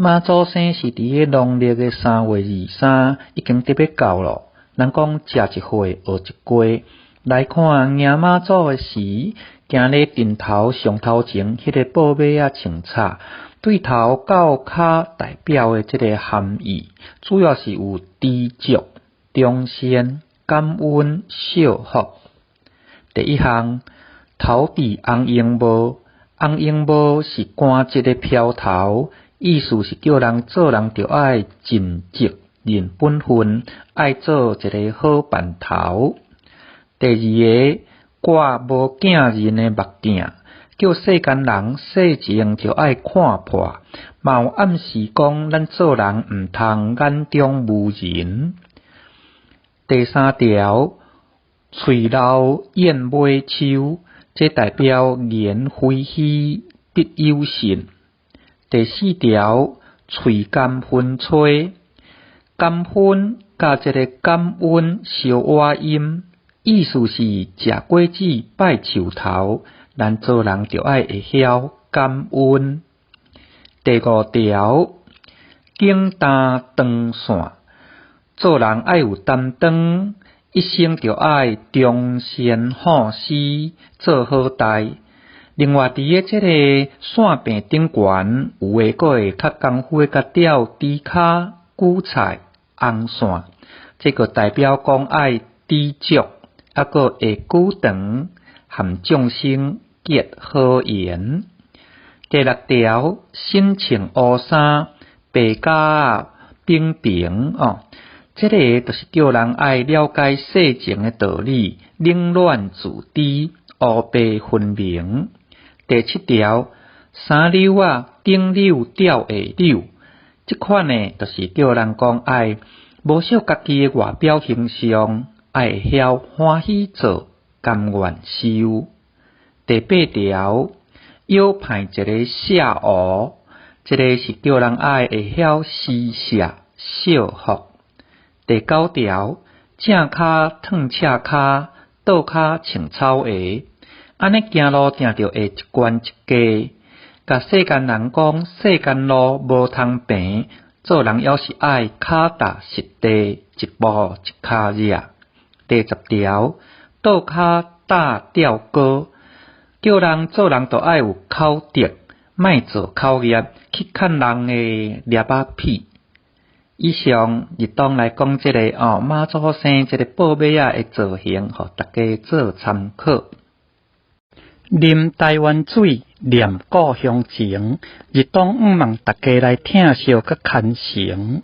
媽祖生是佇个農曆的3月23，已經得欲到囉。人講食一歲學一卦，來看迎媽祖的時，行咧陣頭上頭前，彼个布馬仔穿插，對頭到跤代表的這个含義，主要是有知足、忠善、感恩、惜福。第一項，頭戴紅纓帽，紅纓帽是官職的飄頭，意思是叫人做人著愛盡責任本分，愛做一个好辦頭。第二个，掛無鏡人的目鏡，叫世間人世情著愛看破，嘛有暗示講咱做人毋通眼中無人。第三條，喙留燕尾鬚，這代表言非虛必有信。第四條，喙甘薰吹，甘薰佮這个感恩相倚音，意思是食果子拜樹頭，咱做人著愛會曉感恩。第五條，肩擔長線，做人愛有擔當，一生著愛忠善好施，做好代。另外，佇个這个線柄頂懸，有的閣會較功夫的共吊豬跤、韭菜、紅線，這個代表講愛知足，猶閣會久長，和眾生結好緣。第六條，身穿烏衫，白膠仔平平哦，這个就是叫人愛了解世情的道理，冷暖自知，烏白分明。第七條，三溜仔頂溜吊下溜，這款呢，就是叫人講愛無惜家己的外表形象，愛會曉歡喜做，甘願受。第八條，腰攀一个卸烏，這个是叫人愛會曉施捨惜福。第九條，正跤褪赤跤，倒跤穿草鞋，按呢行路定著會一懸一低。共世間人講，世間路無通平，做人猶是愛跤踏實地，一步一跤印。第十條，倒跤踏吊高，叫人做人著愛有口德，莫做口業去牽人的粒仔屁。以上日當來講這个哦媽祖生這个布馬仔的造型，予大家做參考。啉台灣水，念故鄉情，日當向望大家來疼惜佮牽承。